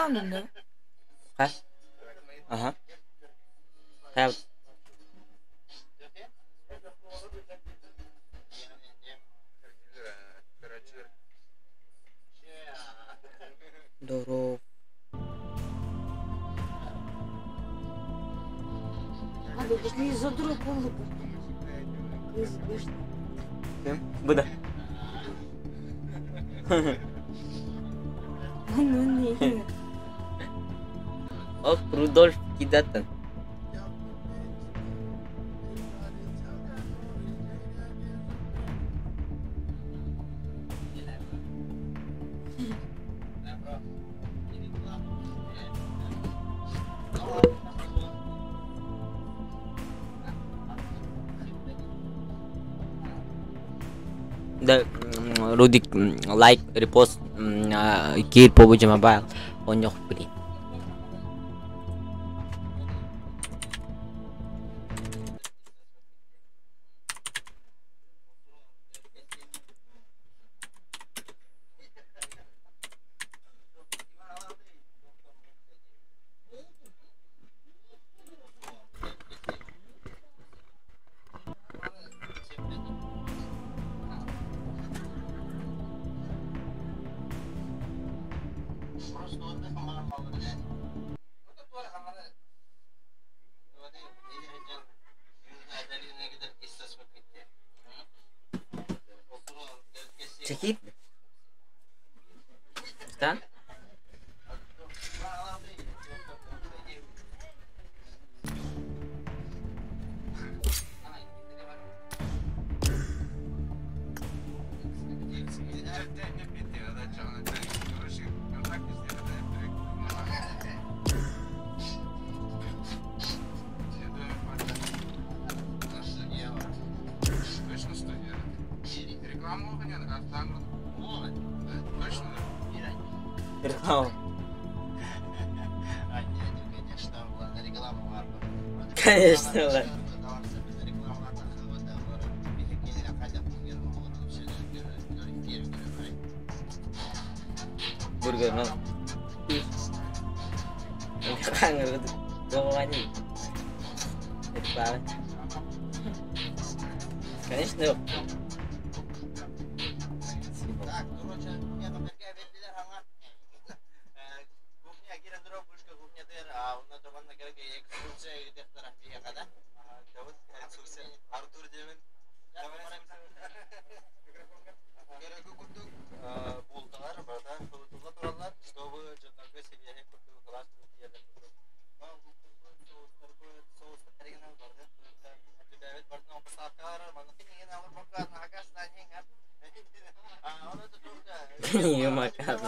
Хаанын Ha? Aha. Help. Здоров. Бу да. Ок, Рудольф кидатын. Да, Рудик, лайк, репост, киир PUBG Mobile, онньох блин. Çekeyim mi? Sen? Реклама. Конечно, ладно. Бургер, ну. Конечно.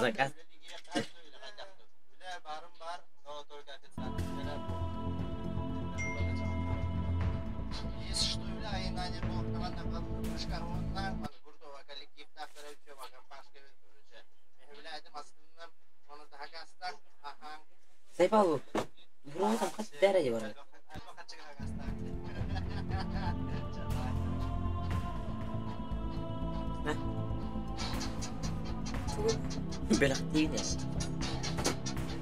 Makan. Сайпал, бро, там хас дәрәҗә бар. Беләктине.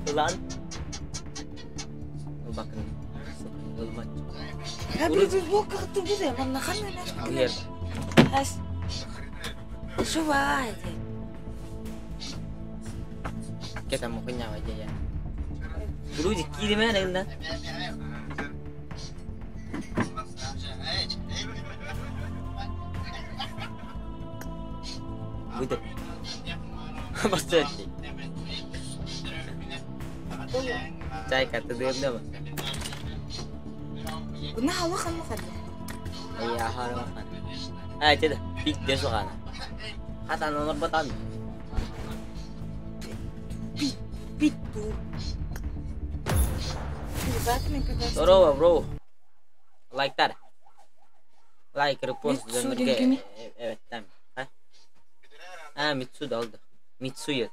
Ulan. Bakın. Olmaz. Yer. Kita mau kenyang aja ya. Dulu di mana anda? Budak. Pasti. Cai kata dia nama. Iya, harus makan. Ah, itu dah. Big dia suka. Kata nomor botan. Здорово, bro. Like that. Like, repost, Mitsu Evet, tamam. Ha? Ha, Mitsu da oldu. Mitsu yet.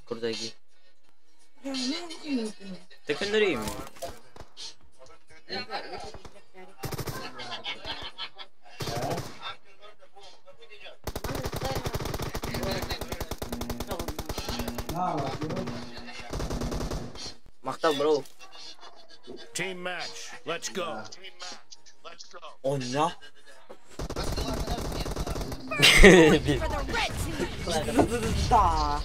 Kurdaki. Tekendüreyim. Махтал, бро. Team match. Let's go. Онно. For the red team. Да.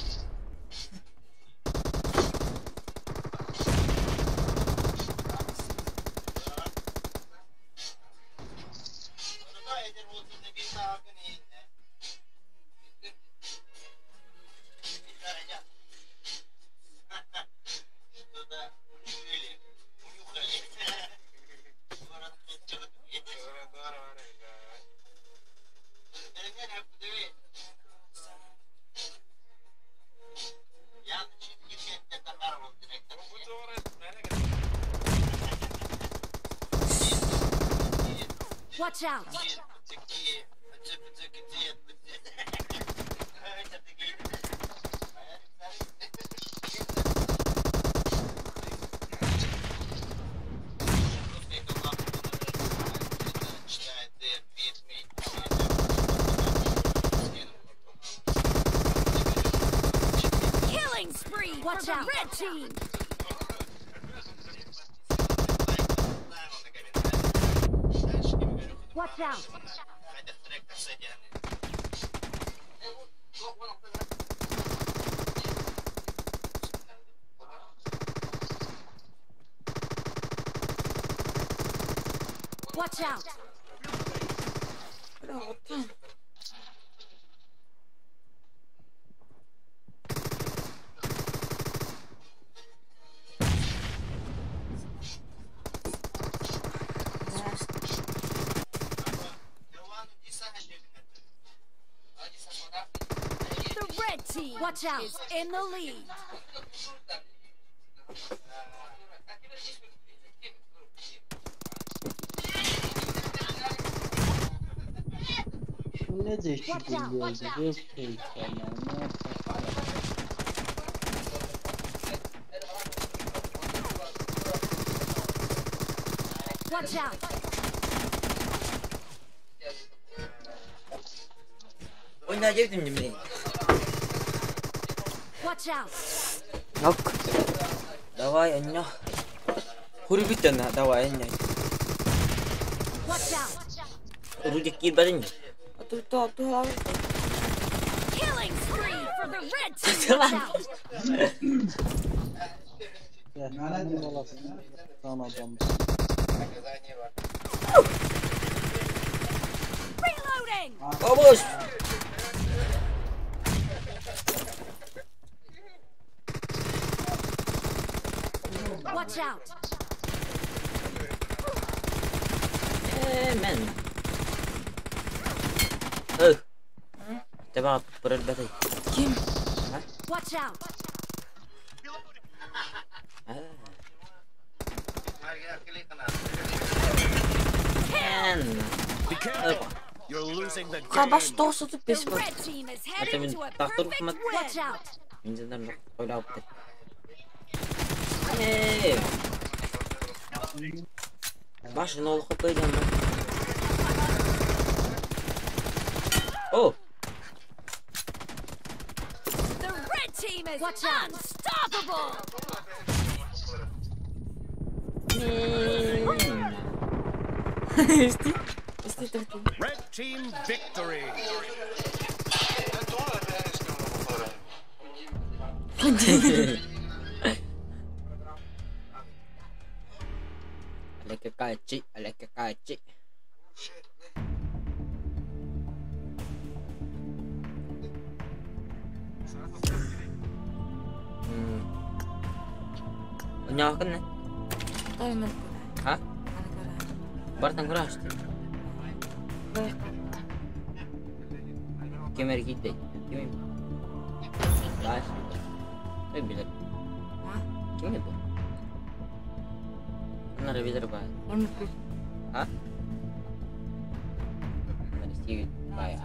Watch out. Killing spree. Watch out. Red team. Watch out. Watch out. The red team. Watch out. Is in the lead. Ne değişik bir Watch out. Ойна жебдим неме. Watch out. Нок. Давай, анья. Хурбитена, давай, анья. Watch out. Рудик кир барин. Ту. Killing spree for the red team. Watch out. Reloading. Vamos. Watch out. Amen. Тебе передбатый. Ким? Watch out. Эн. Be careful. You're losing the Хабаш game. тоғыз отыз The бес болды. red team is heading мен to a тақтыр perfect үкімет. win. Watch out. Мен ойлап бітті. Эй. Башын ол хп О, The red team is Watch out. Unstoppable. Исти? Исти тоқту. Red team victory. Алекакачи, алекакачи. Оньяакын Таймер. А? Бартан көрашты. Кемер кийди. Ким? Баш. Ой, билер. Ким edi? Bunları bilir bay. Оны bir. Ha? Bunları сүйет бай.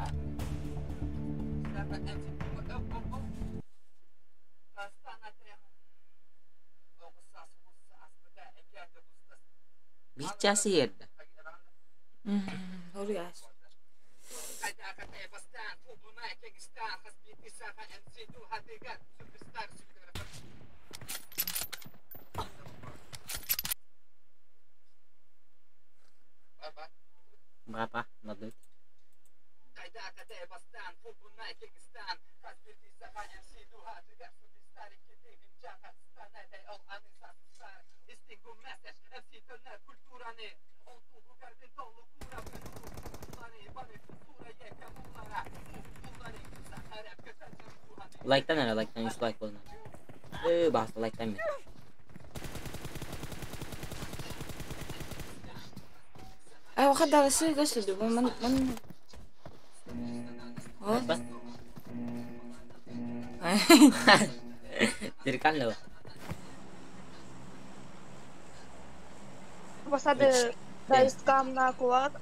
Бичасы ерді. Орыяс. Berapa menurut? Like'tan ara like'tan 3 like bolun. Bahasa like'tan mı? Ay waxa dara sii gasho man man. Oh. Apa? Dirikan lo. Посади даїсткам на кулак.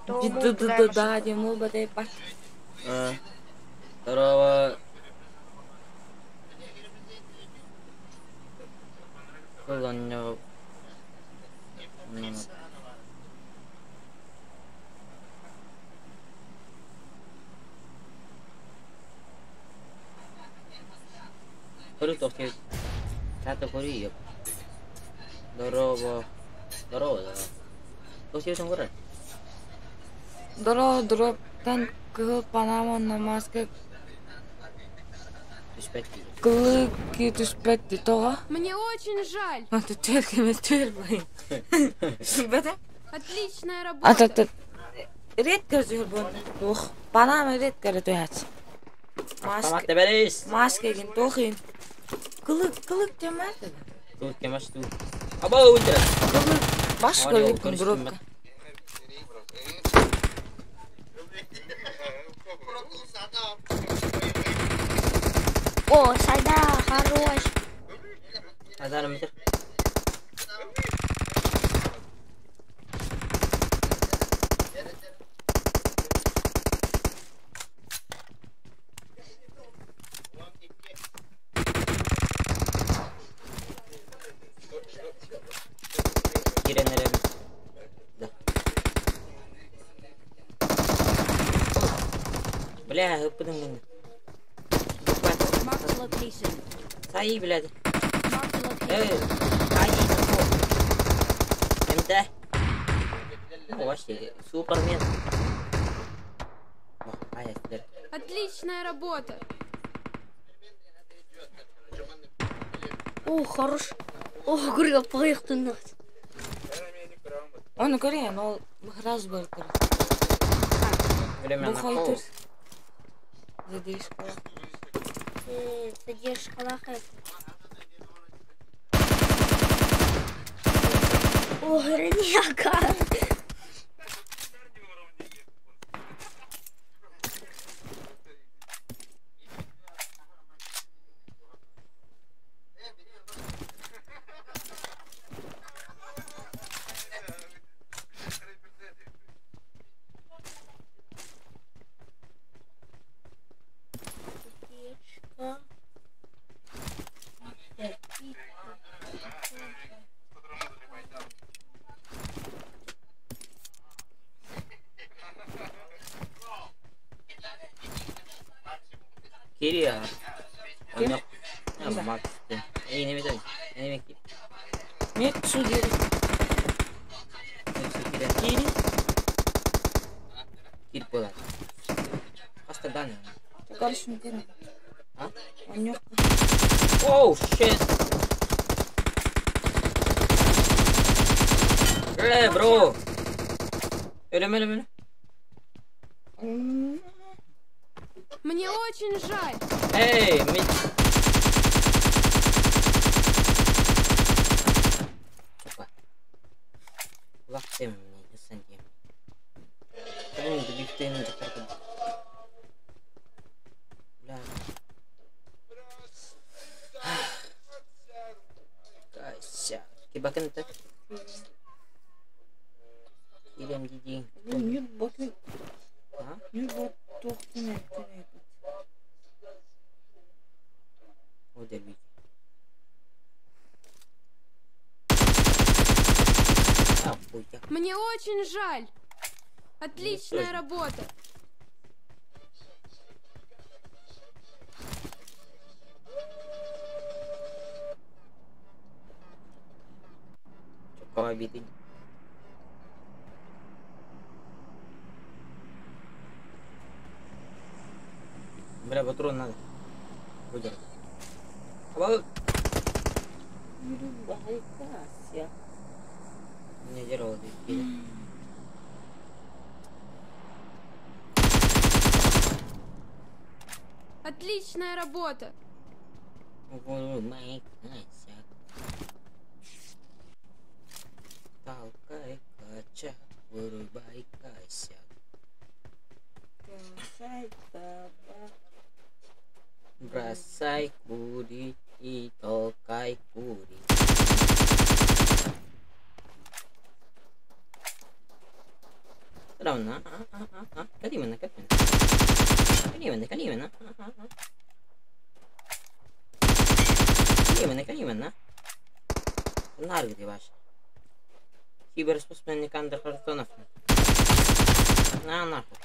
То Да да да да, ему бы па. Здорово. Kullanıyor. Көрү тохти. Тата көрү. Здорово. Здорово, здорово. Тохти сонгор. Дро дро тан кыл панама намазка Түспәт. Кылы ки түспәт тога. Мне очень жаль. А ты түр кеме түр бай. Бәдә? Отличная А работа. та редко жүр бу. Тух. Панама редко туяч. Тамак Маска тебелис. маска ген тохин. Кылык кылык темә. Тут кемаш ту. Аба ультра. Кылык баш Ой, кылык көрүштүм дропка. О, Сайда, хорош. Азар метр. Киренлere Да. Бля, ыппыдым мен. Mark the location. Сай, блядь. Mark the location. Эй, ай, МТ. Ну, вообще, супермен. О, ай, сидер. Отличная работа. О, хорош. О, көргө пыйыктын. Оны көрейін, ол раз бар көр. Время Бу на хайтер. Задержка. Задержка О, греняка. Задержка. Кирия. Онно. А, Макс. Эй, не метай. Не метай. Нет, судья. Кири. Кир болар. Хаста даны. Короче, не А? Онёк. Оу, щит. Э, бро. Өлем, өлем, өлем. Мне очень жаль. Эй, ми... Опа. Лактем мне, сандем. Блин, бифтен Бля. Кася. Кибакен так. Килем дидин. Нюр боты. А? Нюр бот тохтун. О, дерби. А, хуйня. Мне очень жаль. Отличная тоже. работа. Чокко обиды. Бля, патрон надо. Выдержать. Не дерево ты. Отличная работа! Толкай кача, вырубай косяк. Бросай табак. Бросай курить и толкай курить. Равно. Калимина, калимина. Калимина, калимина. Калимина, калимина. Наргди ваш. Киберспортсмен Никандр Хартонов. На нахуй.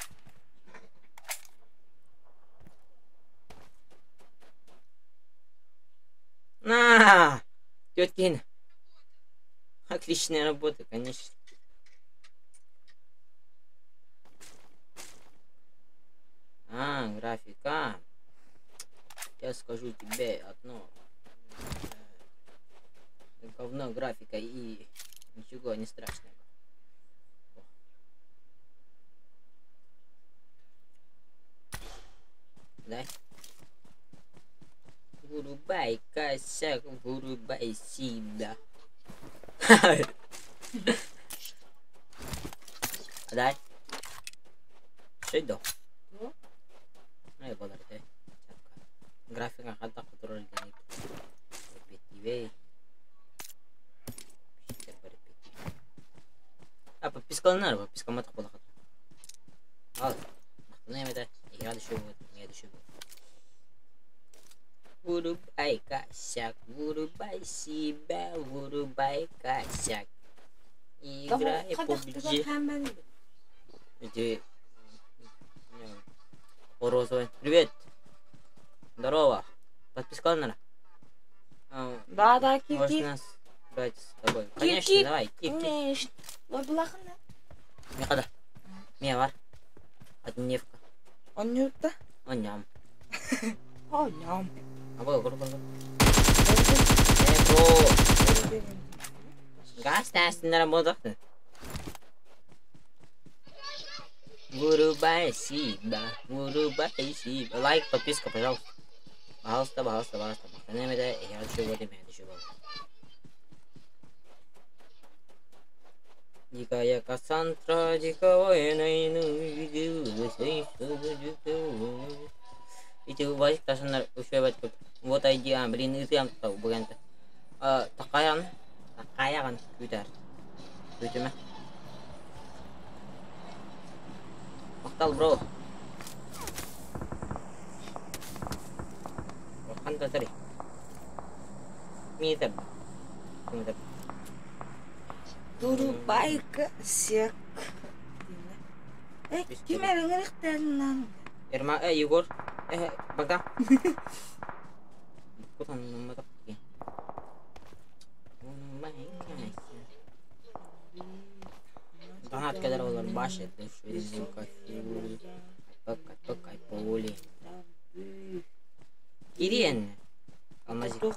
На! Теткин. Отличная работа, конечно. А, графика. Я скажу тебе одно. Говно графика и ничего не страшного. Да? Вырубай косяк, вырубай себя. Дай. Что это? Графика хата контроль А, подписка на подписка матах была. Вырубай косяк, вырубай себя, вырубай косяк. Играй PUBG. Иди. Розовый. Привет. Здорово. Подписка на. Да, да, кир, Может кир. нас брать с тобой? Кир, Конечно, кир. давай, кир, кир. Мехада. Мевар. Одневка. Оннюта. Онням. Онням. А вы, грубо говоря. Бро. Газ на работах. Вырубай себя, вырубай себя. Лайк, подписка, пожалуйста. Пожалуйста, пожалуйста, пожалуйста. Дикая Кассандра, дикая Эти вазик ташынар үшөбөт көп. Вот айди, блин, ытыям тау бугента. Такаян, такаян күтәр. Күтеме. Мактал, бро. Ханта тари. Митер. Митер. Вырубай косяк. Ким эреңерихтеринен. Эрма, Егор. Богдан. Кутан матак. Донат кедер олар баш этти. Пока, поли. Ириен. Алмазик.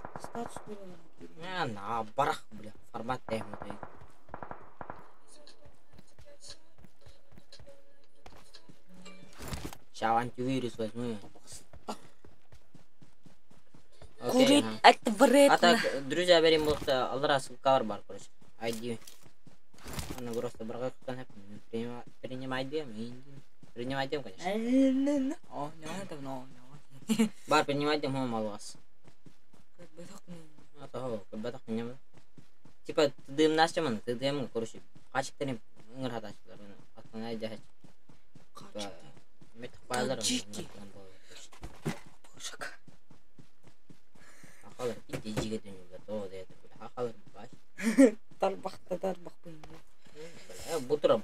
На, барах, бля. Формат тем. Сейчас антивирус возьму. Курить это вредно. А так, друзья, берем вот алра ссылка бар, короче. ID. Она просто брала принимай дем, принимай дем, конечно. Бар принимай дем, он малас. А то, бетах не. Типа ты дым нас чем, ты дым, короче, качек нгратачылар, атына жач. Таджики. Тарбахта тарбах Бутура.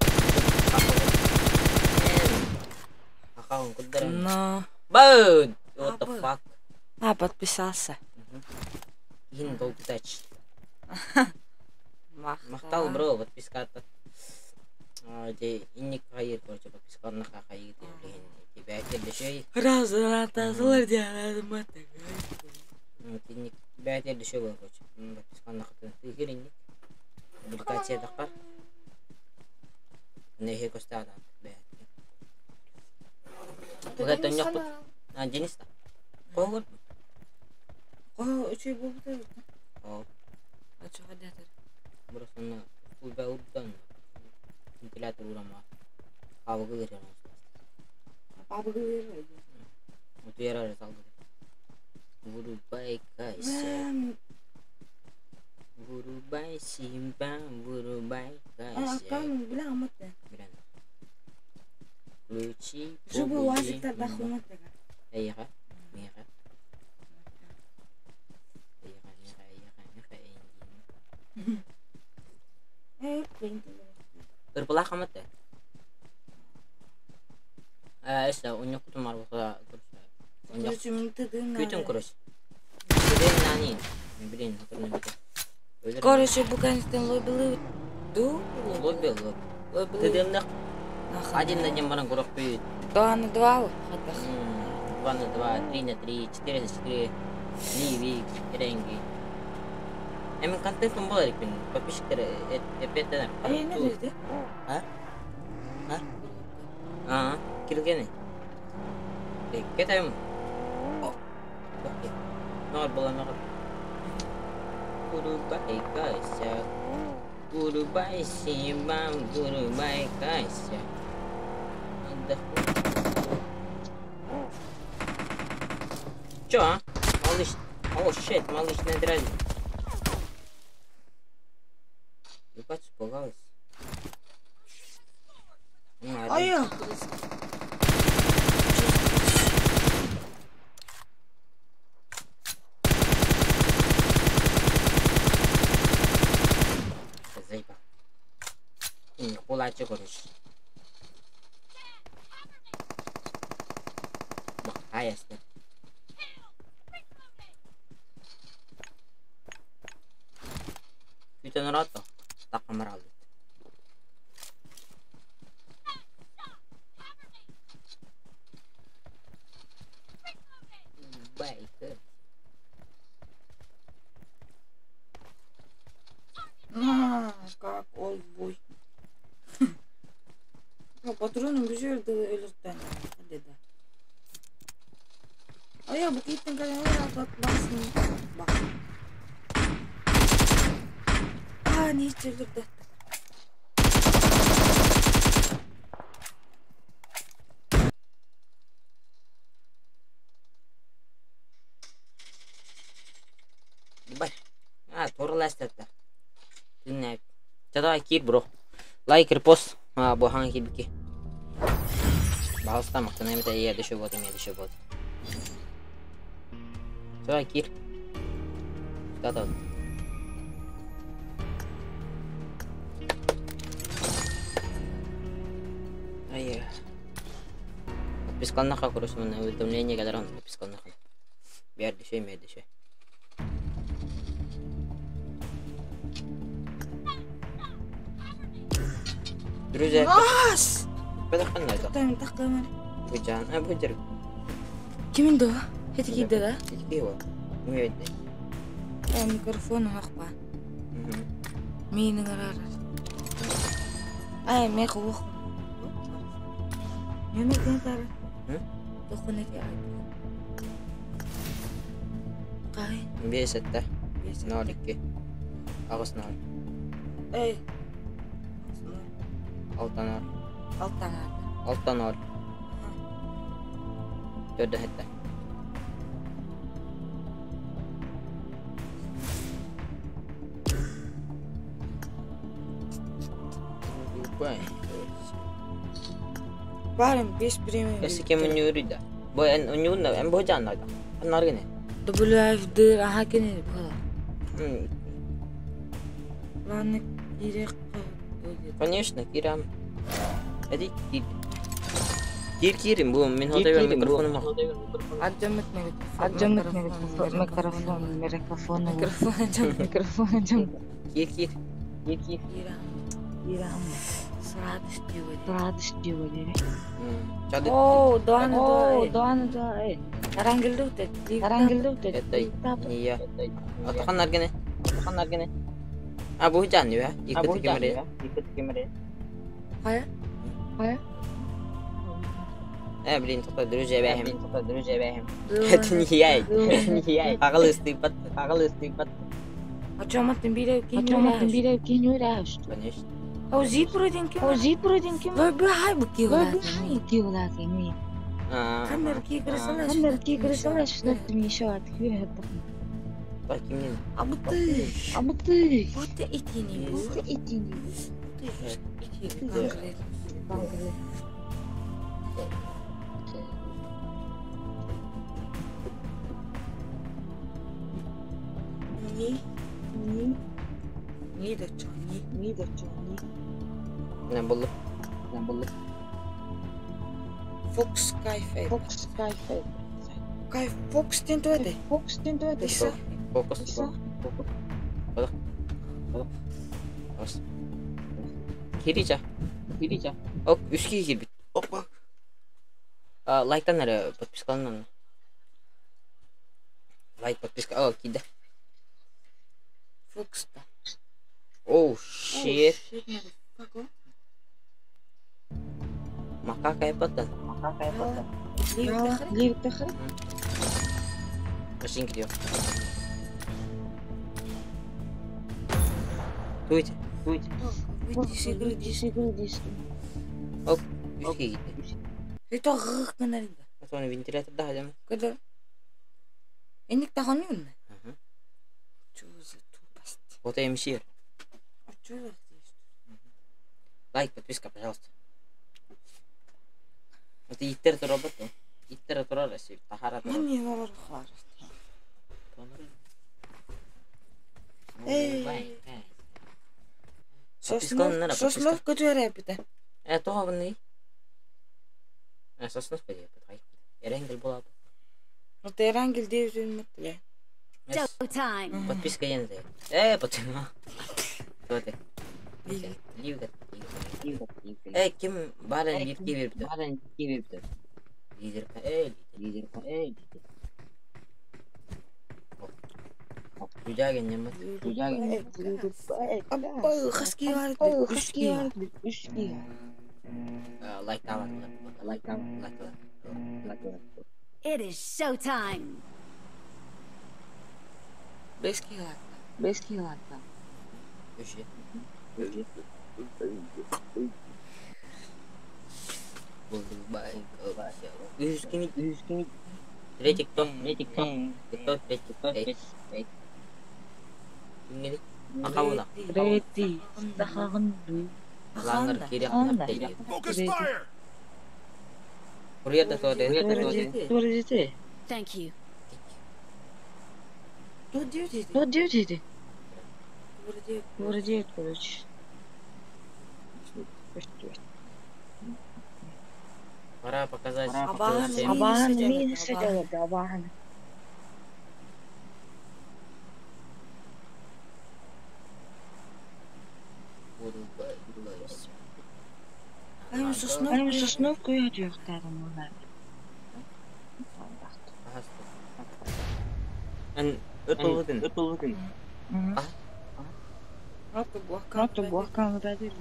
Но. What the fuck? А, подписался. Индол тач. Мактал, бро, подписка. Де инник хайыр, короче, подписка на хайыр. Бэйэтэ Раз, два, три, Бэйэтэ дөшө буолар короче. Подписканы хатын тыгыринник. Публикация таххар. Нехе костаада бэйэтэ. Бу тонньохпут. А Денис та. Когор. О, үчүй буолбута. О, Ачуга дятар. Просто кулба урдан. Вентилятор урама. Хабыгы гырыр. Бабыгы Утуяр салгы. Вырубай-кайся. Вырубай, Симба, вырубай-кайся. Аккаунт бля аматта. Билен. Включи. Жубы уазиктар да хуматта. Эйга, мега. Эйга, мега, эйга, мега, эйга. Э, пинт. Ырбыла хаматта. Эсэ, у него кутум арбуха, короче. У него Короче, мен Күтүн, короче. Блин, нани. Блин, который Короче, бу кэнниттэн лобилы ду. Лобби, лобби. Лобилы. Тыдымных один на один баран курок бүйт. 2 на 2 хатах. 2 на 2, 3 на 3, 4 на 4. Ливик, Ренги. Эми контентым болар экен. Подписчиктер эпеттен. Ай, не dedi? А? А? А, киргени. Кетем. Нор бола нор. Вырубай-кайся. Вырубай, Симба, вырубай-кайся. Отдохни. Чё, а? Малыш. О, shit, малыш не дразни. Ебать, испугалась. Ну, Ай, Заебал. Не кулачок, короче. А ясно. Күтен ұрады, тақымыр алды. Байкер. На, как олбой. Ну, патроны бежали өлөртөн. Деди. Ай, бу киттен кален басын. Бак. А, не өлөрдө. Ебать. А, торла эстетті. Түнне. Давай кир, бро. Лайк, репост. А, бу хан кибики. Пожалуйста, мактана это я еще вот, я еще вот. Давай кир. Да-да. Ай. Подпискалнаха, короче, на уведомление, когда он подпискалнаха. Бердиши, мердиши. Друзья, Нас! подоханна это. Там такымыр. Буджан, а буджер. Кимин до? Хети кийди да? Киво. Умеет. Э, микрофон акпа. Миинин арар. Ай, мен кубук. Неме тар? Тохун эти ай. Кай? 5 7 0 2 8 0. Эй. 6 0. 6 0. 6 0. 4 7. Барым 5 премиум. Эси кем үнүрү да. Бу эн үнүрү эн бу жан да. Аннар гене. WFD аха кене була. Ладно, кирек. Конечно, кирам. Эди кир. Кир кирим бу мен хотел микрофоным. Аджамыт Аджамыт микрофон, микрофон, микрофон микрофон. Кир кир. Кир кир. Кирам. Кирам. С радостью. Радостью. О, да, О, да. да, да, Арангелдут. Арангелдут. Это не я. Атахан наргене. Атахан наргене. А бу жан я. Икки кемере. Икки кемере. Хая? Хая? Блин, только друзья бэхэм. Только друзья бэхэм. Это не я. Это не я. Пагалыстый пат. Пагалыстый пат. А чё, маттын бире А чё, маттын бире кинюраш? Конечно. А зит бродин ким? О, зит бродин ким? Лой бы хай бу киула. Киула кими. Камер кигресена. Камер кигресена, что ты еще открыл. А бу ты. А бу ты. Вот ты итини. Вот ты итини. Ты итини. Ни. Ни. Ни да чо, ни. Ни да чо, ни. Не булду. Не булду. Фокс кайф. Фокс кайф. Кайф Фокс тен туэте. Фокс тен туэте. Фокус. Фокус. Бада. Бада. Бас. Кирича. Кирича. Оп, үски кирбит. Опа. Лайктан эрэ подпискаланан. Лайк, подписка. О, кида. Фокс та. Оу, shit. Макака эпатан. Макака эпатан. Лив тахар. Машин кидио. Туйте, туйте. Оп, үски кидде. Это гых гынарында. Соны вентилятор да хадам. Кыды. Эник тагын юнна. Чё за тупость? Вот я мшир. А чё за Лайк, подписка, пожалуйста. Вот иттер тура бу. Иттер тура Россия. Тахара тура. Мен не бар хар. Эй. Подпискаланнара, Соснов көтөрө бите. Тоға бұны. Соснов көтөрө бит. Эренгел болады. Вот Эрангел деп жүрмөттү. Showtime. Подписка енді. Подписка. Туоте. Ливгат. Ким барын лидке беріпті? Барын лидке беріпті. Лидер. Лидер. Гүлжаген немат. Гүлжаген. Апа, хаски бар. Хаски бар. Үски. Лайк табат. Лайк табат. Лайк. It is showtime. Бески лак. Бески лак. Үші. Үш кими. Третий кто? Третий кто? Кто? Третий кто? Третий. Кимгени? Ахауна. Третий. Тахагын. Лангар кире Анда. Focus fire! Курьер тоде. Туре Thank you. Тут девять. Тут девять. Вроде. Вроде, короче. Пора показать. Абахан. Абахан мин сидела, абахан. Айым соснов. Айым соснов көйөт юктадым мына. Ан өтөлгөн. Өтөлгөн. Рото буакан бадыр.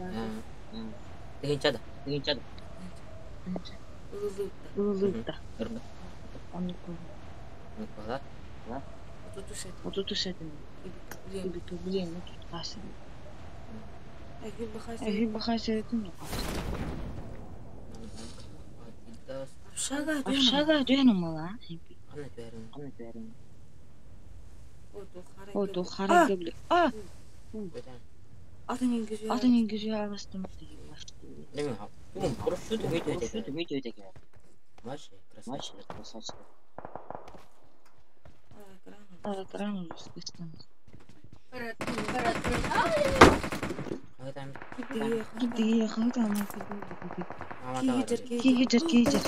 Дегенчада. Дегенчада. Улута. Онуку. Никола. Отуту сетин. Блин, ну тут касым. Эхи бахасетин. Шага. Шага дүйен мала. Аны бәрин. Аны бәрин. О, ту харакебли. А! Атын ингиз. Атын ингиз агастым. Неме? Бум, просто өтө өтө өтө. Маша, красавчик, красавчик. Экран естественно. Там Кидие ханта Кигер, Кигер, кигер.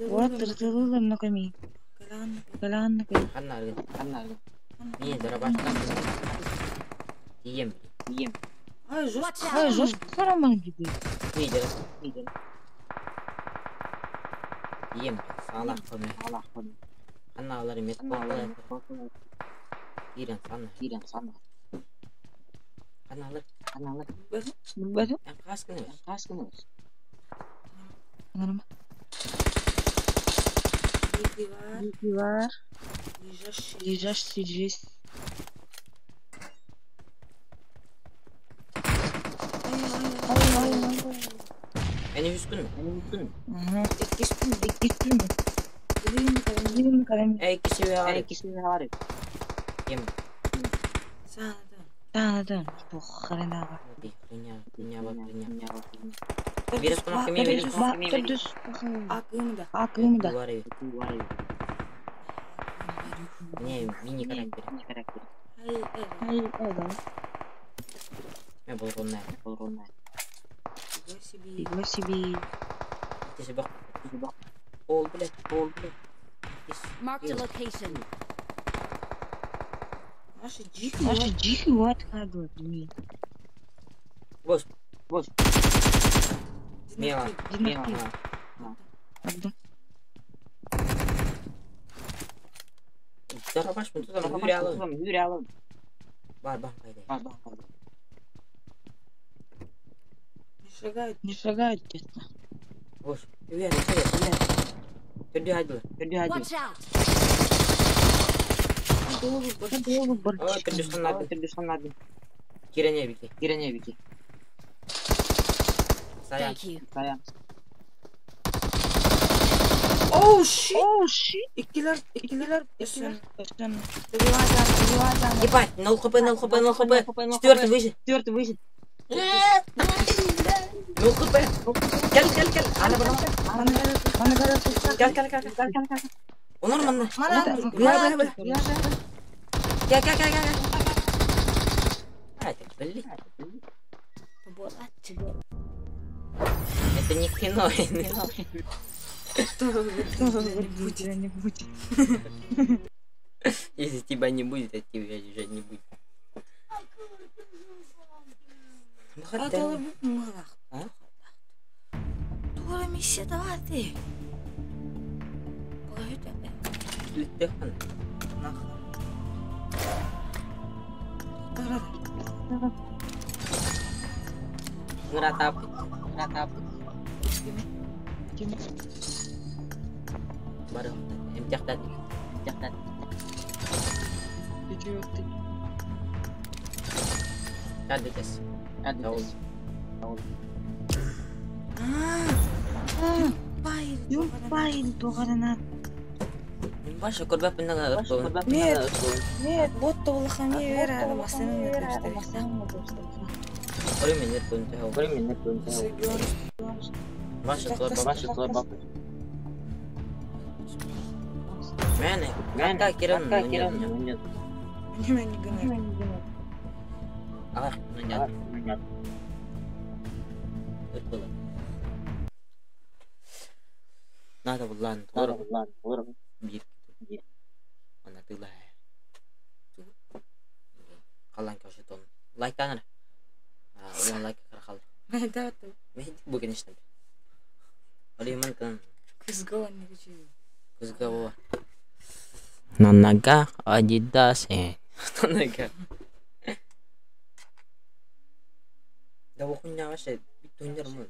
Вот тыртылы наками. Калан Ханна аргын. Ханна аргын. Не, дорабаш. Тием, тием. Ай, жестко. Watch Ай, out! жестко хараман gibi. Видел. Ем, салах көмө. Аналар эмес болду. Ирен сана. Аналар. Bilmedim. Эн каскын эмес. Anladım. Беги бар, Bilgi var. лежащий. Лежащий здесь. Ай, ай, ай, ай. Эни үскүн. Hı. Иккиспин, Gittin mi? билим калем. Benim kalem. Эй, киши бар. Ем. Саадан. Tanıdım. Bu harina. Хуйня, хуйня, хуйня. Бирес кунак кеме берис. Бak düz. Акымда. Aklımda. Бар. Не, мини характер. Ай, ай, Hayır, evet. Мен болгонна. нифига себе. Bilme себе. Киши бак. Ол билет, ол билет. Marked a location. Наши дикие. Наши дикий вот хаду. Бос, бос. Мела, мела. Abdum. Зарабаш мен тутам хүрэ алып. Бар, бар, кайда. Не шагают. Не шагают честно. Бос. Үйә, үйә. Түрдү хайдылар. Watch out! Голову больше. Голову Ой, түрдү саннады. Кирене бики. Сая. Thank you. Оу, щит. Оу, shit. Иккилер, иккилер, иккилер. Точно. Ебать, 0 хп, 0 хп, 0 хп. Четвертый выше. Четвертый выше. 0 хп. Кел, кел, кел. Ана бана. Кел, кел, кел, кел. Онор манна. Бля, бля, бля. Кел, кел, кел, кел. А, это блин. Это не кино. Будет, не будет. Если тебя не будет, а тебя уже не будет. А? Тура миссия давай. Лүттехан. Ngeratap, ngeratap. Baru, emcak tadi, emcak tadi. Tadi tes, tadi tes. Баша көрбәп Нет, нет, вот толхами вера, машина Надо булан, бир. Ана тыла. Қалан кәші тон. Лайктаныр. Оған лайк қарақал. Мен бу конечно. Олиман кан. Күзгә о. На ногах Адидас. На ногах. Да бу хуйня вообще бит хуйня мын.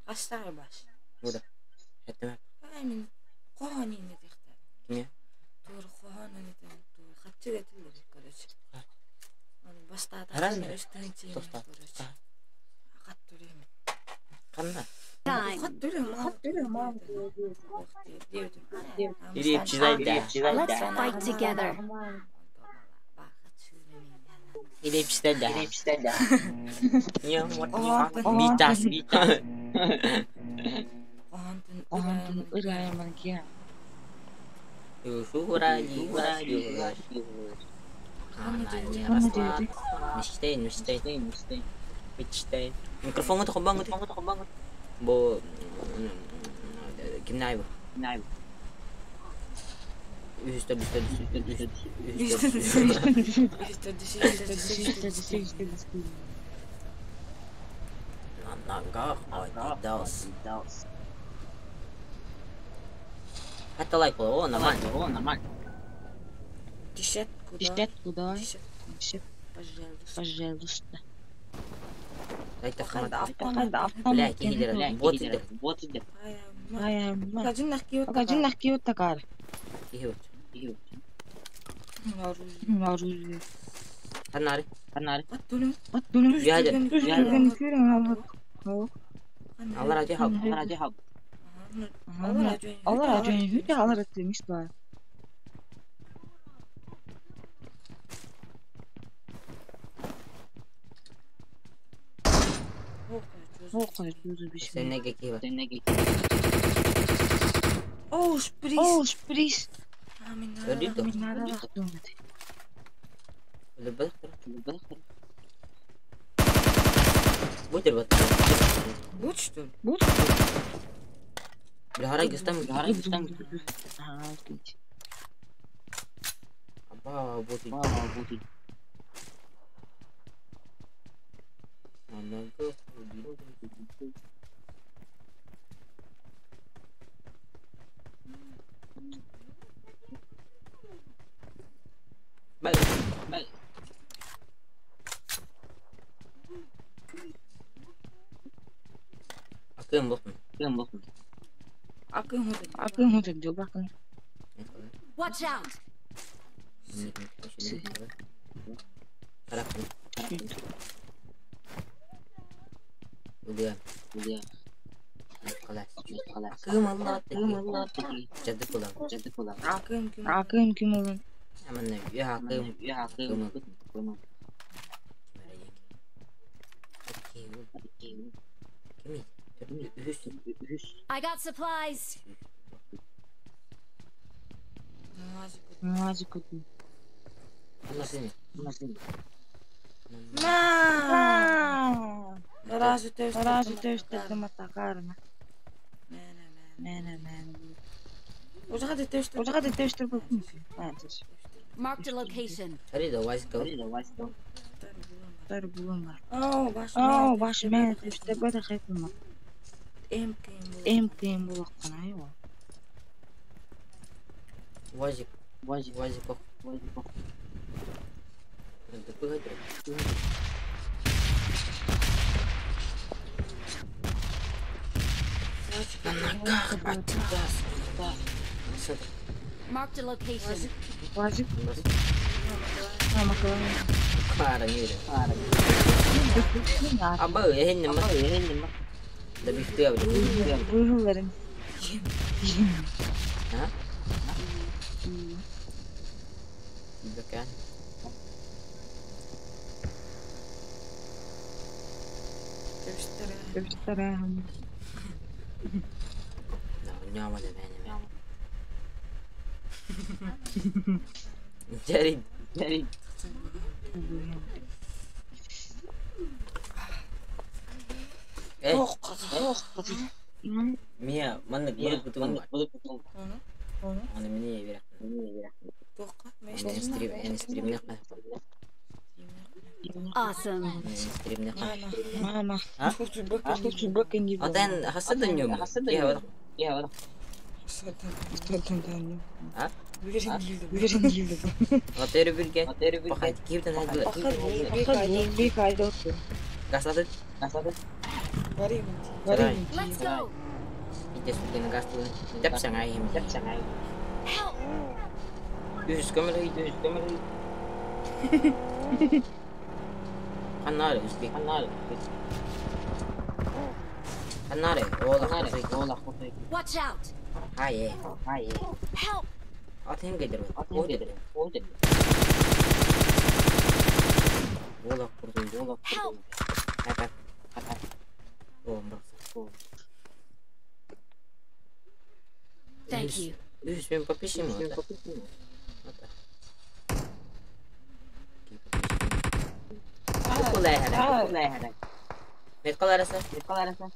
Астар баш. Буда. Хәттеме. Мен қоғаны не дехта. Киме? Тур қоғаны не тур. Хатчы кетилер, короче. Аны башта Харан. үстүн Тоста. короче. Кат түрем. Канна. Time. Кат түрем, кат түрем. Ирип чизайда. Let's fight together. Ирип чизайда. Битас, битас. Мечтаю, мечтаю, мечтаю. Микрофон это банг, Бо кимнайб. Үстө, үстө, үстө, үстө, үстө. На ногах Адидас. Это лайк было, о, нормально. О, нормально. Десятку, да? Десятку давай. Десятку, Десятку, пожалуйста. пожалуйста. Дайте автомат. Бля, Бля, кигидер, вот иди. Вот иди. Ай, Покажи на киотакар. Киһи Оружие. Ханари. Ханари. Аттунum. Яда. Алар Алар ажы хап. Алар ажы хап. Алар ажы хүтэ алар атымыш ба. Сенеге киһи Сенеге О, шприц. О, шприц. Өрдү. Будер вот. Будь что ли? Будь. Бля, харай гыстам. Харай гыстам. Аба, вот. Аба, вот. Бай. Бай. Акым бохун. Акым бохун. Акым худен. Акым худен жол бакын. Watch out. Тарапын. Улуя. Улуя. Калас. Калас. Акым алла. Акым алла. Жады кулам. Жады кулам. Акым ким. Акым ким олун. Аманна я акым. Я акым. Ким. Ким? I got supplies. Мазик. На. Разве ты Разве ты что матакарна? Мена, мена. Ужага ты что? Ужага ты что Marked a location. Харида вазика. Харида вазика. Торгума. О, ваш. О, ваш мен что бата хайпма. МКМ. МКМ булаккан айва. Вазик. Вазик. Вазик. Вазик. На ногах Адидас. Marked a location. Вазик. Кара мире. Аба, эхин нема. Эхин нема. Да бифты абы. Буйруларын. А? Бакан. Төштөрө. Няма да мене. Джерри, Джерри. Э. Мия, маннык булып бутун бар. Булып бутун. Аны мине бирәк. Мине бирәк. Тоққа, Стрим, мен стримне кай. Awesome. Стримне кай. Мама. А? Атан хасадан юм. Я Я А? Уверен гилди. Атер бирге. Атер бирге. Бахайт кибден хайды. Бик айдоты. Гасады. Гасады. Let's go. Ите сукен гастын. Деп саңай хим. Деп саңай. Help. Үс көмөр, үс көмөр. Каннары, үс Каннары. Каннары, ола, ола. Watch out. Хай, хай. Help. Атым кедер. Атым кедер. Ол кедер. Ола курду, ола. Help. Хай, хай. О, мракса. Thank you. Үс мен попишем. Меткалараса, меткалараса.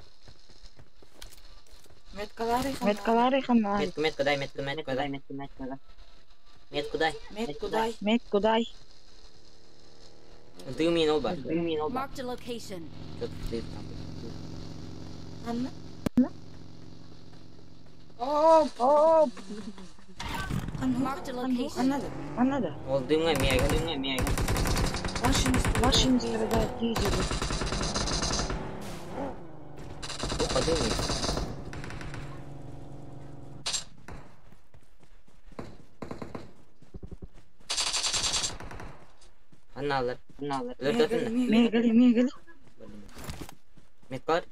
Меткалары Меткалары ханай. Метку, метку дай, метку, метку дай. Метку, метку дай. Метку дай. Метку дай. Метку дай. Дымин оба. Дымин оба. Marked a location. Что ты там? Ханна? Оп! Оп! Ханна? Marked a location. Ханна да? Ханна да? Ол дымҥа эмиэ дымҥа эмиэ. Ваши не Ваши не страдают, дизель. Туха дымый. Ханналар. Ханналар. Өлөрдөтүннэ. Мегали, мегали. Меткалар.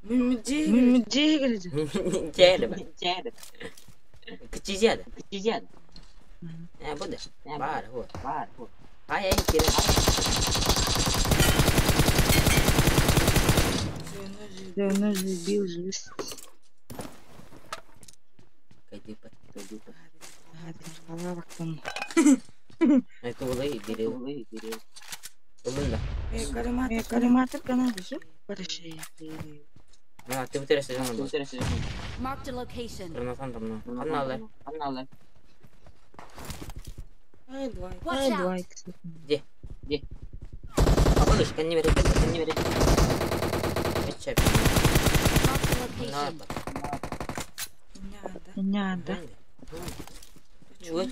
Мен Дизель. Чээле ба. Чээле. Кычизяда. Кычизяда. Э, бу да. Бар, хо. Бар, хо. Ай, ай, кире. Да, бил жизнь. Кайдыпа. Кайдыпа. Бактым. Это улай берел. Улын да. Коллиматор канады же. Хорошо. А, ты бутер сезон был. Marked a location. Равносан там, ну. Ханналар. Ханналар. Ай, давай. Watch out! Где? Где? А, малыш, не верит, не верит. Чеп. Marked a location. Надо.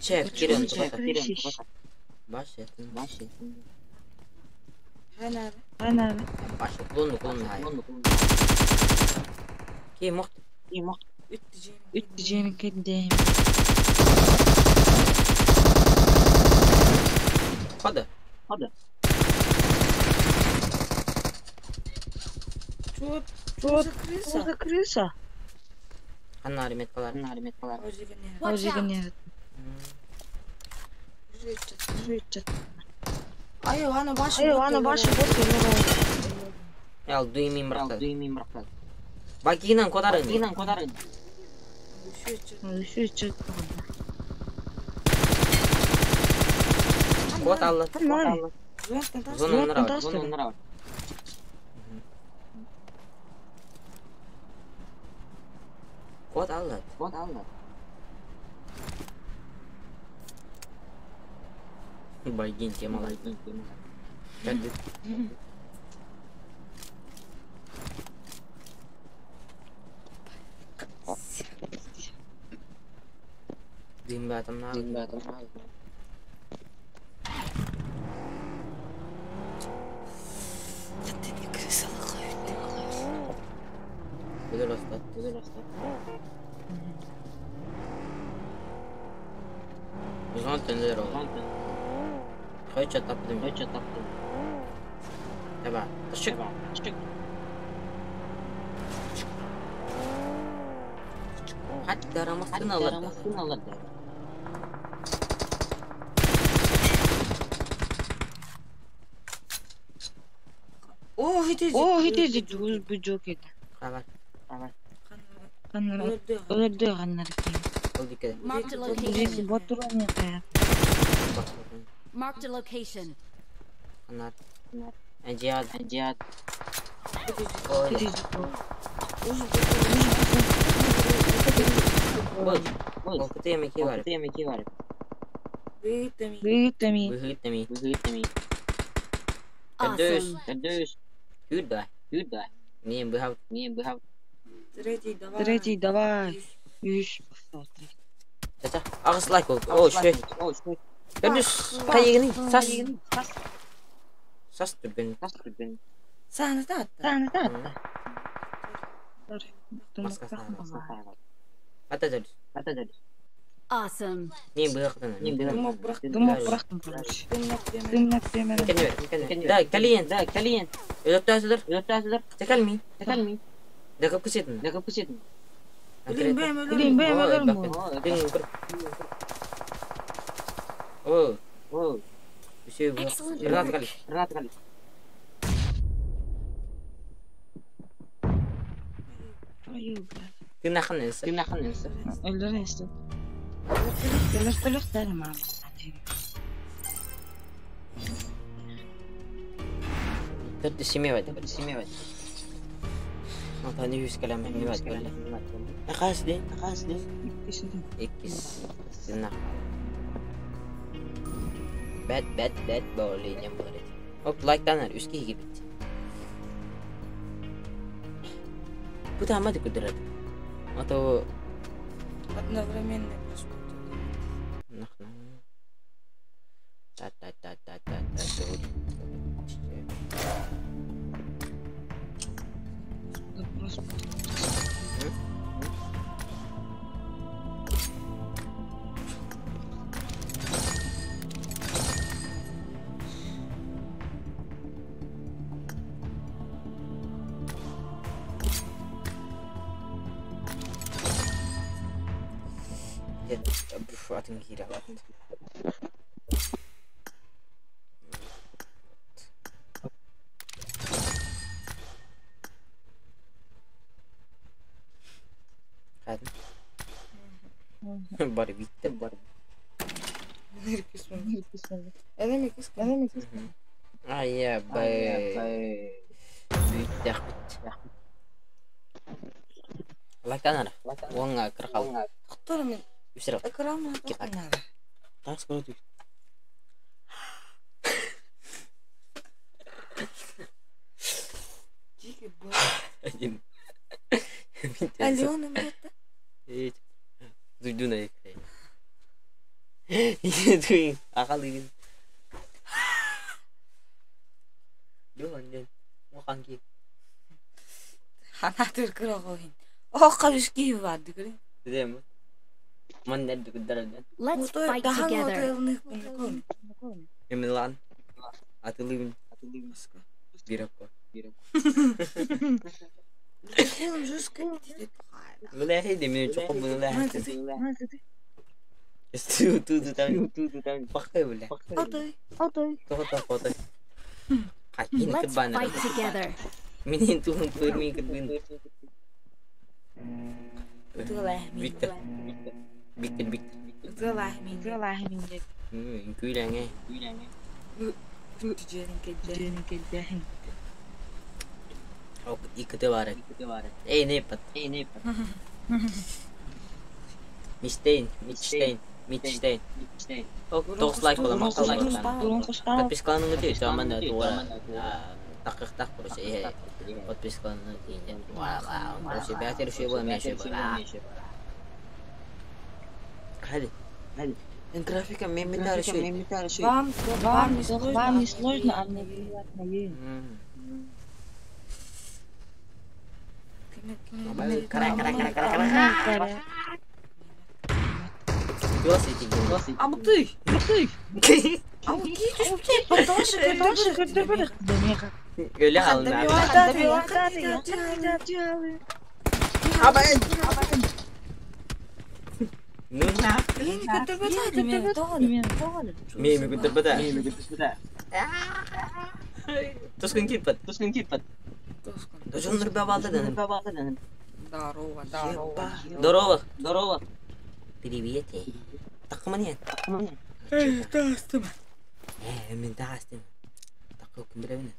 Чеп, Кирилл, Кирилл. Баш, баш. Ханна. Надо. Баш, клон, клон, Ки мохт. Ки мохт. Үт жемин кедем. Хода. Хода. Чё? Чё? Что за крыса? Что за крыса? Ханна реметкалар. Ханна реметкалар. Watch out! Ай, ана башы. Ай, ана башы Ял дуймин бракта. Дуймин бракта. Бакинан кодарын. Бакинан кодарын. Код алла. Код алла. Зона нрав. Зона нрав. Код алла. Код алла. Байгин тема. Байгин тема. Дым батым на. Дым батым на. Güzel usta. Güzel usta. Uzun tönler oldu. Хочу таптым. Хочу таптым. Давай. Çık. Çık. Hatta ramasını alır. Ramasını alır. О, хитези. О, хитези бүжөк эди. Хабар. Хабар. Каннар. Өлөрдө каннар. Marked a location. Ботуруну кая. Marked a location. Каннар. Жиад. Жиад. Бул. Кытыми кивар. Кытыми кивар. Быйтами. Быйтами. Быйтами. Быйтами. Awesome. Кадыш. Куда? Куда? Не быхав. Не быхав. Третий давай. Третий давай. Үш. Чача. Агыс лайк ол. О, шөй. О, шөй. Кадыш. Кайыгны. Сас. Сас түрген. Сас түрген. Саны та. Саны та. Ата дөл. Ата дөл. Awesome. Не быхтан. Не быхтан. Думок бырактым. Дымнак демер. Да, клиент, да, клиент. Өлөктөсүлөр. Өлөктөсүлөр. Текалми. Текалми. Дагып кысытын. Дагып кысытын. Билин бэм өлөрм. О. О. Все, Excellent work. Гранат гали. Ты наханнес. Ты наханнес. Өлөрөстү. Өлөртөлөх дарым аа. Төрт семевать, семевать. Антони yüz kalem семевать böyle. Хас де, хас де. Иккис. Сина. Бэт, бэт, бэт боли, не болит. Оп, лайк данар, үске гибит. Бу таама көдөрөр. А то Одновременно просмотр. Нахна. Та та та та та та. Атын киирэ. Хадın. Бары битте бар. Ай, бай. Бүттэх бит. Лайктанара. Оңа кыркал. Тохтор мен Үсер. экран Киһи. Так скоро ты. Дикий бой. Один. Алена это. Дуйду на экране. Дуй, ахалыгын. Духан Мохан ки. Ханатыр кырагын. О, кабышки барды көрө. Дем. Ман нерде көдөрдөн. Let's fight together. Эмилан. Атылыгын. Бирокко. Үлэхи мен чокко буну Ту ту ту там ту там бакай биле. Отой. Тохто хотой. Кайын Let's кыбана. fight together. Минин туһун көрмей кытбын. Виктор. Виктор, Виктор. Күйләңе. Ок, икете бар. Эй, не пат. Мичтейн, Мичтейн, Мичтейн. Ок, 9 лайк бола мактал лайк. Подпискаланыңы дейт, аман да тура. Такыктак короче. Подпискаланыңы дейт. Короче, бәтер шуй бола, мен шуй бола. Hadi. Hadi. Графика мен метар шуй. Вам, вам не сложно, Вам не сложно, а мне приятно. Кара, кара, кара, кара, кара. Амты. Амты. Өлө алына. Ну на. Мен көтөрбөтө. Тоскун киппат. Тоскун киппат. Дожоннор бабалды. Здорово, здорово. Здорово. Здорово. Привет. Такман. Эй, тастым. Мен тастым. Такы ким билебин.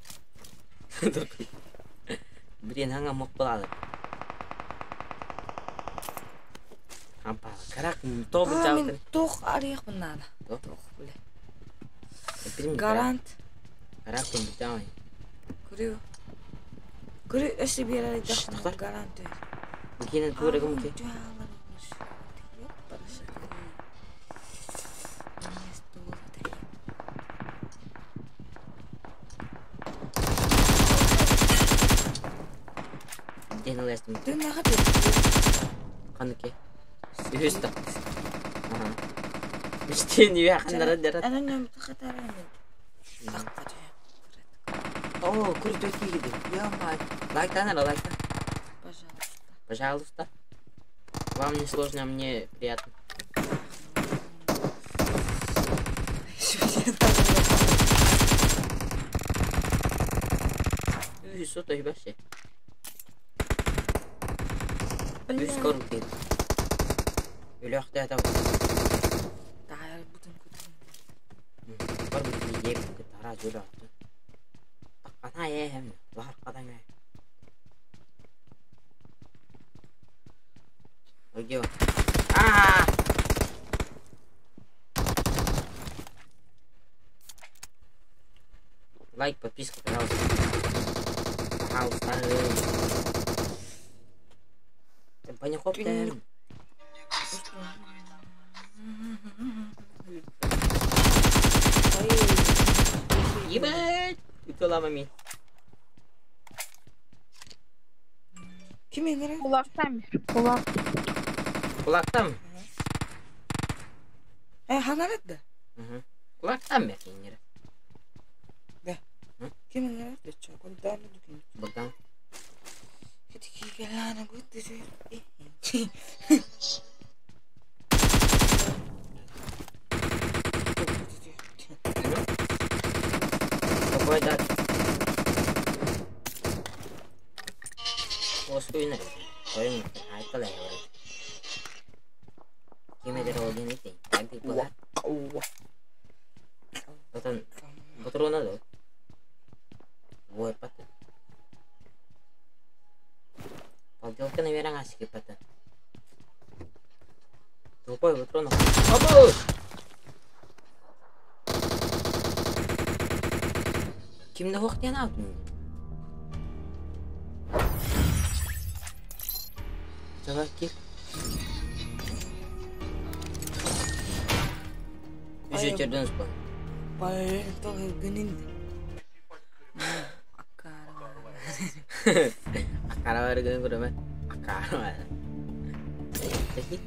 Бирен хаңа мок болады. Ампа, карак тобу Мен тох арыйкмын нана. Тох биле. Гарант. Карак ким битамай. Көрү. Көрү эши берер Токтор. Гарант. Кийин тура ким ки? Ден аластым. Каныке. Үстө. Аха. Миштен юя канара дера. О, крутой киги. Ё-моё. Лайк надо, лайк. Пожалуйста. Пожалуйста. Вам не сложно, а мне приятно. Что-то вообще. Үс кору кет. Өлөктө атап. Тайр бутын күтүн. Бар бу жеп тара жөлөктө. Таккана эм, лар кадан э. Ой, А! Лайк, подписка, пожалуйста. Пожалуйста. Паникоптер. Ебать! Ытылама ми. Ким играет? Кулактан бир. Кулак. Кулактан. Ханарат да? Кулактан бер киндер. Да. Ким играет? Чё, куда надо кинуть? Богдан. Какой дат? Осуйна. Қойын, айтқалай говорит. Кимедер ол ден итей. Әлді бұла. Потом, патрона да. Вот, потом. Поделка, наверное, асики потом. Тупой патрона. Опа! Кимді хоқтен алдың? Давай, кел. Үжетерден спа. Акара гын көрөмө. Акара. Теки.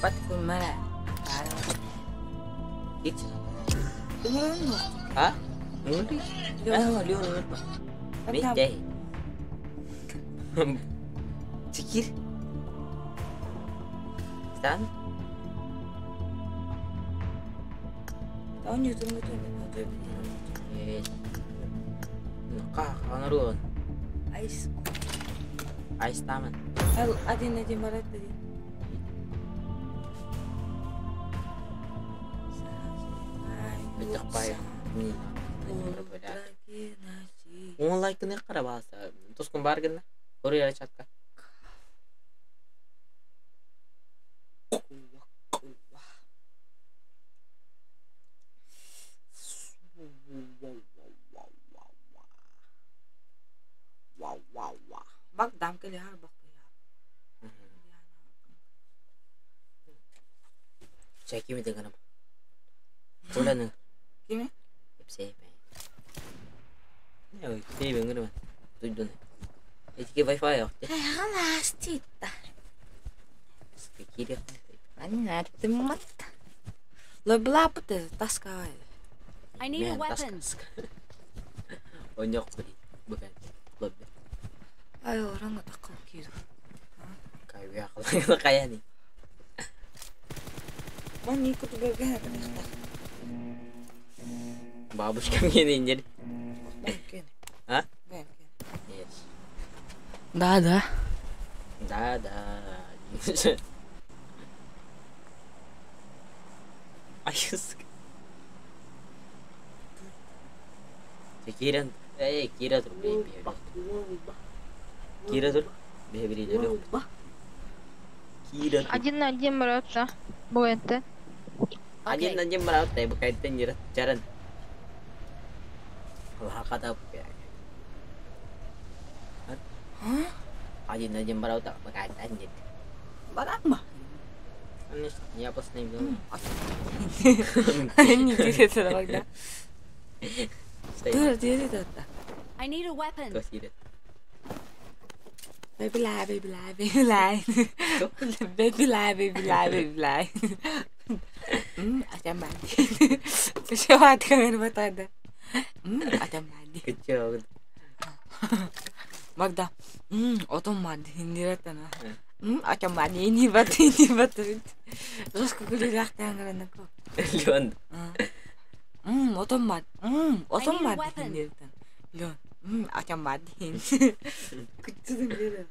Бат көрмө. Акара. Кич. А? Нури? А, Леон. Митей. Чекир. Стан? Нука, Айс. Айс таман. Один один марат один. Он лайкны карабаса. Тоскун бар гына. Көрү чатка. Бак дамка лихар бак Чаки ми дегана. Коланы. Кими? Епсе. Не, кими бенгере. Туйдуне. Этики Wi-Fi yok. خلاص تيتا. Кире. Аннаттыммат. Лоблапыты таскавай. I need a weapon. Ойнок бuri. Bukan. Лобби. Ай, оранга такыл киду. Кайя калай кая ни. Ман нику туберген. Бабушка мне не А? Yes. Да, да. Да, да. Айыс. Киран, эй, Кира тур бейби. Кира тур бейби. Кира. Один на один бороться. Будет. Один на один бороться, букайтын жер жаран. Лақата Один на один бороться, букайтын жер. Баракма. Я просто не видел. Не интересно тогда. Dur, diğeri I need a weapon. Baby lie, baby lie, baby lie. Baby lie, baby lie, baby lie. Atam mandi. Sesuatu kan bertanda. Atam mandi. Kecil. Magda. Otom mandi. Ini ratana. Atam mandi. Ini bat, ini bat. Terus kuliah tangan aku. Leon. Otom mandi. Otom mandi. Ini ratana. Leon. Atam mandi. Kecil sendiri.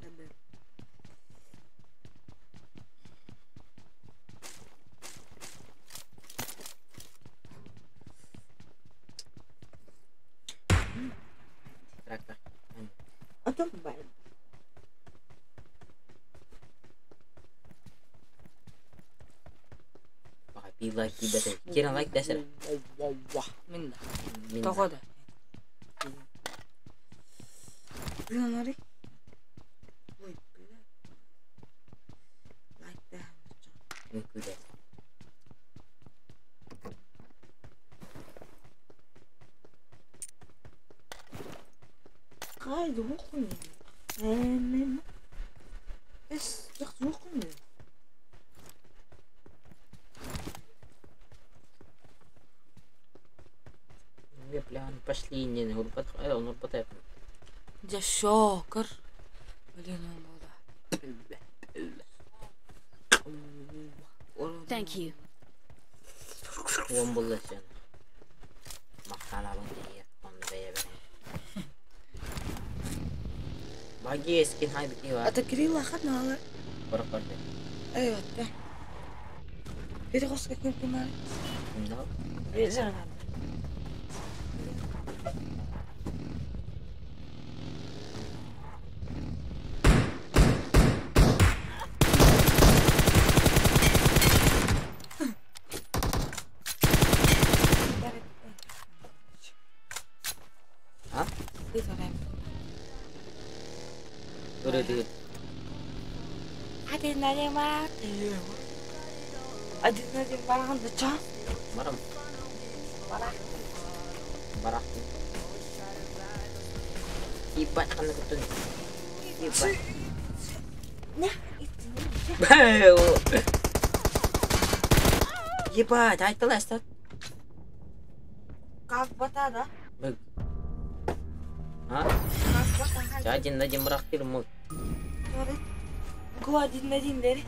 Otom mandi. Be like you better. Kira like this. Minda. Tokoda. Үҥкүүлэр. Бля, пошли не нурбат. Дьэ шокер. Блин, он был, да. Thank you. Уон булла сен. Мактанабын диye. Onu бэйэ Баги эскин хай бити бар. Это Кирилл Ахатналы. Баракарды. Эй, вот. Перехоска кирпимар. Да. Безарна. А? Өрөдүгүт. Один на один Один на один баран да ча. Барам. Барах. Ебать, қандай күттің. Ебать. Ебать, айтыласың. Как бата да? А? Как бата? Один на один барах дирим. Го один на один дери.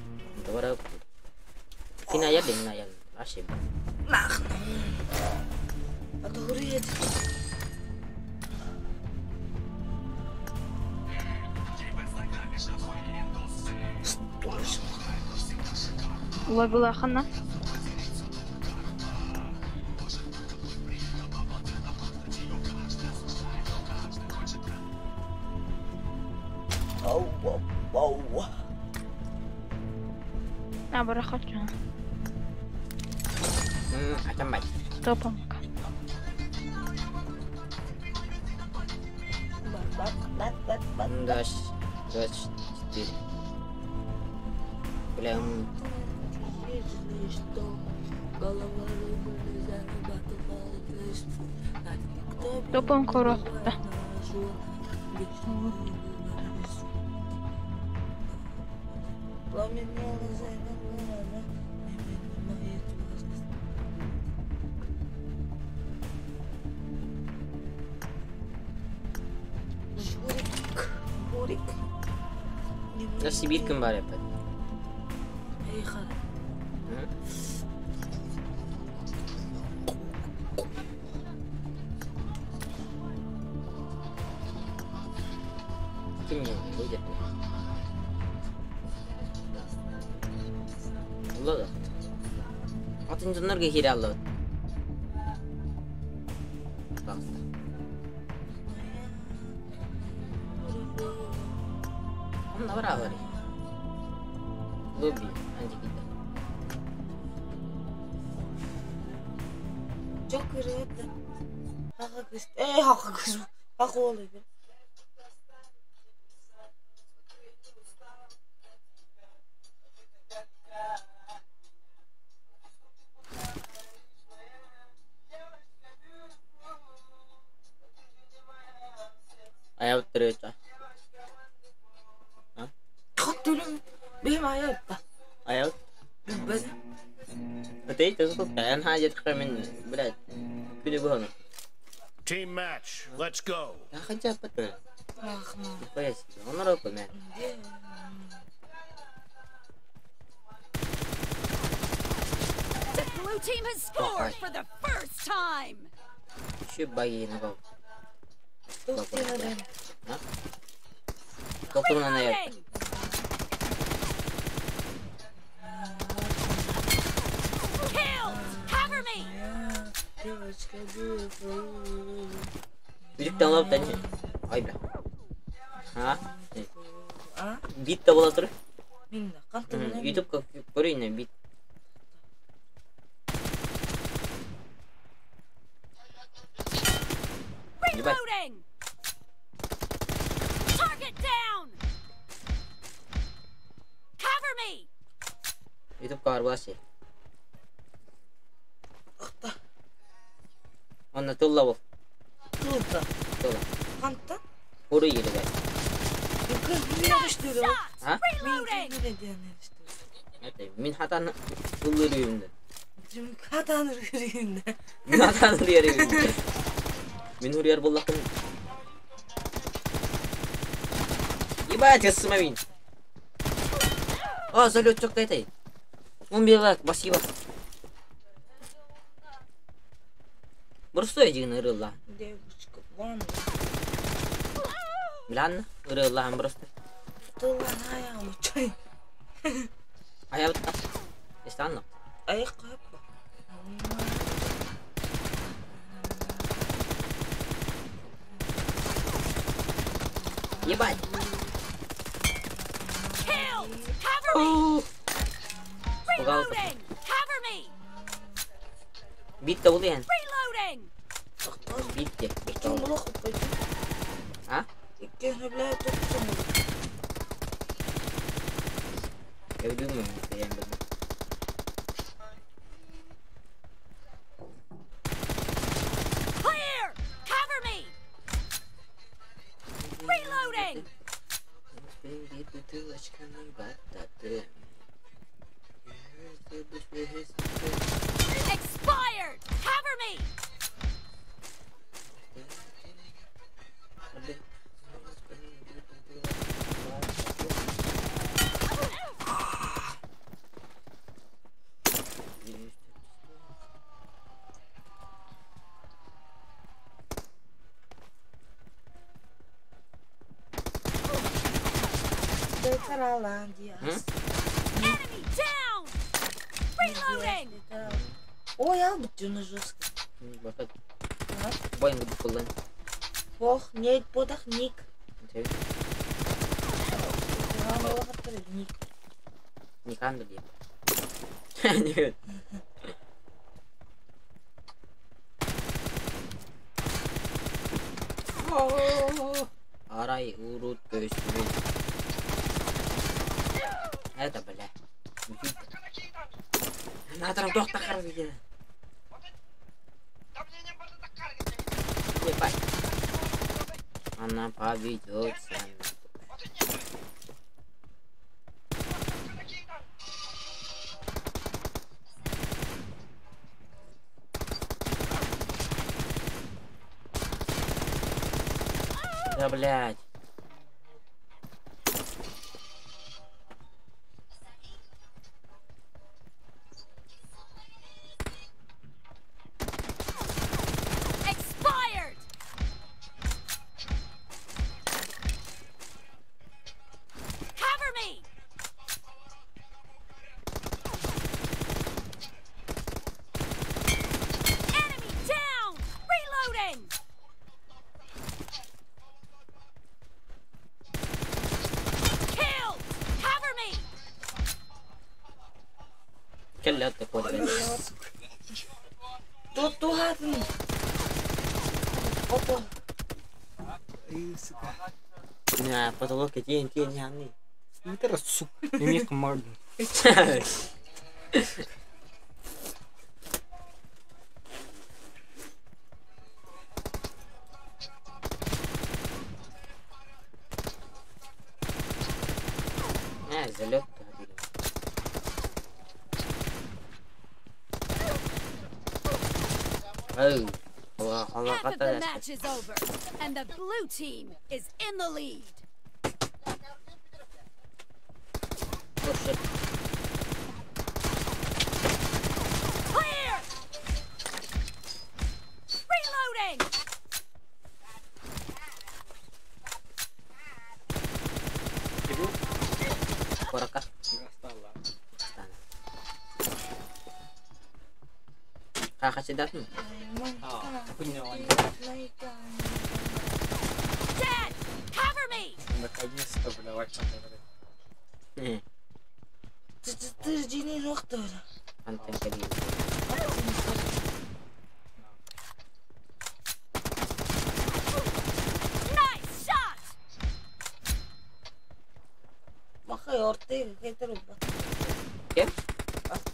Добра. Кина ялин на ялин. Ашиб. Нах. А то греет. Лобилахана. Оу, оу, оу. А, барахачу. Атамай. Топом. Даш, 24. Бля, Топом коротко. Журик, Бурик. На Сибирькин бар опять. Эй, хара. Ким не выйдет? Ладно. Атын жоннорго кире аллабыт. Онно барабары. Лоби, анжикита. Жок это. Хака кыз. Эй, хака кыз. Хака олы. Аябыт төрөтө. Хот төлөм. Бэм аябыт. Аябыт. Бэз. Өтей төсөк таян хажет мен, блядь. Күнү бөһөнө. Team match. Let's go. Хажа патыр. Рахма. Пояс. Онор көмө. The blue team has scored for the first time. Şu багины го. Доктор. Докторунан аябыт. Reloading. Killed. Cover me. Девочка beautiful. Бүлүктен алып тани. Ай бля. А? А? Бит да бола тур. Мин кантып Ютубка көрөйүн бит. Ебать. Reloading. Target down. Cover me. Ютубка барбаси. Онно тылла бол. Тылда. Тылла. Хантан? Уруй елегер. А? Мин хатан ыллырыйымды. Хатан ыллырыйымды. Мин хатан ыллырыйымды. Мин хурьер боллақым. Ебать, я самовин. О, залет чок этой. Он белак, спасибо. Бросай один рыла. Девушка, вон. Билан, рыла, просто. А я вот так. Стану. А я капа. Ебать. Kill! Cover me! Reloading! Cover me! Битте ол ен. Reloading! Битте. А? Я думаю, я не думаю. Clear! Cover me! Reloading! Expired! Cover me! Enemy down! Reloading! Ой, я буду жестко. Боин буду кулын. Бог, нет, бодах ник. Никандр деп. Нет. Арай урут көстүбүт. Это, бля. Надо доктор харбиге. Ебать. Она поведется. Да, блядь. Expired! Cover me! Enemy down! Reloading! Kill! Cover me! Кэллэ такой. Опа. На потолок тень тень яны. Это сука. Мих морду. А, залет. Oh, Half of the match is over, and the blue team is in the lead. Oh shit. Clear! Reloading! Корака. Kakasidat mo. Dead! Cover me! Наконец-то, бля, вача. Ты же не доктор. Антен калин. Nice shot! Махай Ортега, какая-то руба. Кем?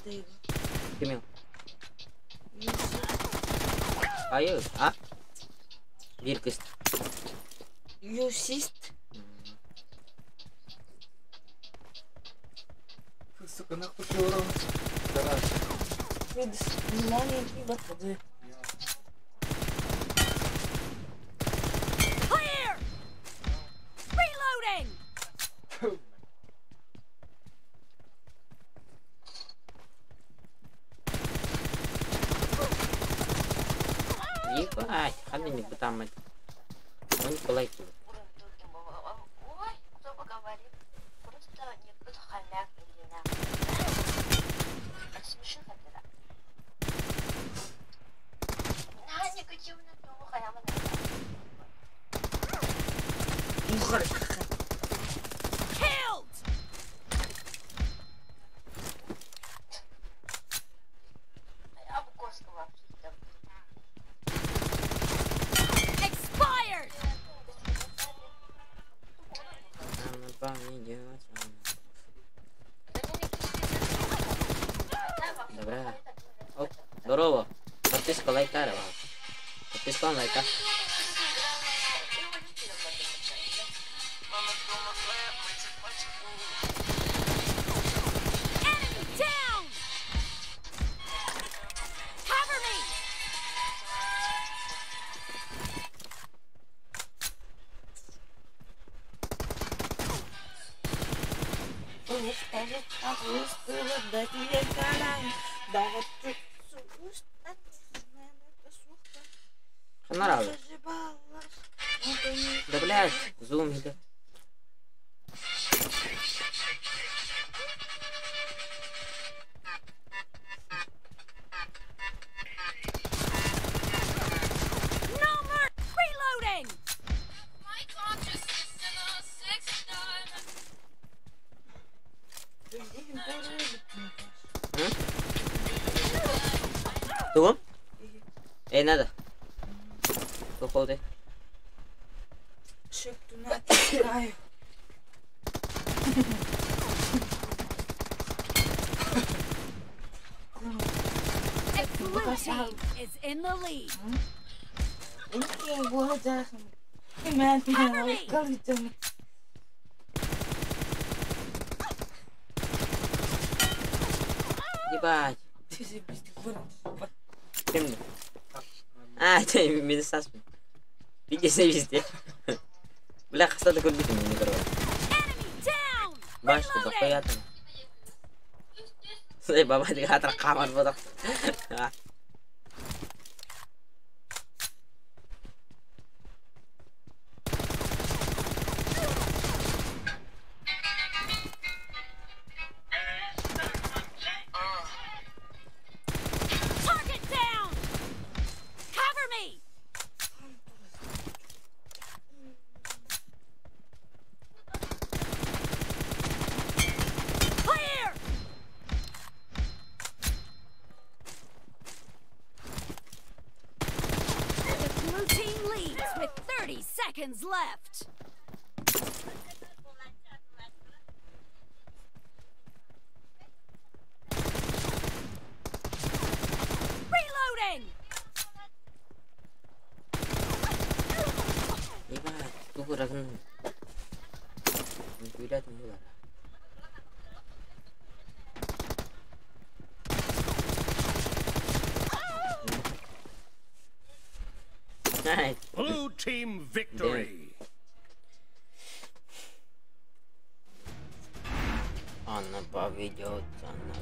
Ким? Айы, а? Bir kız. Юсист. Сука, нахуй ты урон? Clear! Reloading! Ебать, ханны бутаммат. Он Николай. Ой, кто говорит, просто не тут халяк или на. Смешно это. На негативно то халяма. Killed! Expired! Добра. Оп, здорово. Подписка лайка, Подписка лайка. Enemy down! Cover me! Ханаралы. Да блядь, зум иди. No mer- Reloading! Тугум? Эй, надо. Выходи. The blue team is in the lead. Cover me! Ебать. Ким? А, ты минус саспен. Видите, везде. Бля, хастады көрбейтін мені көріп. Enemy down! Башты Reloading! қоятын. Сей, баба деген атыр қамар бодақ. Target down! Cover me! Clear! The blue team leads with 30 seconds left. Reloading! Ебать, тугурагын. Күйләтін булар. Ай, Blue team victory. Она поведется, она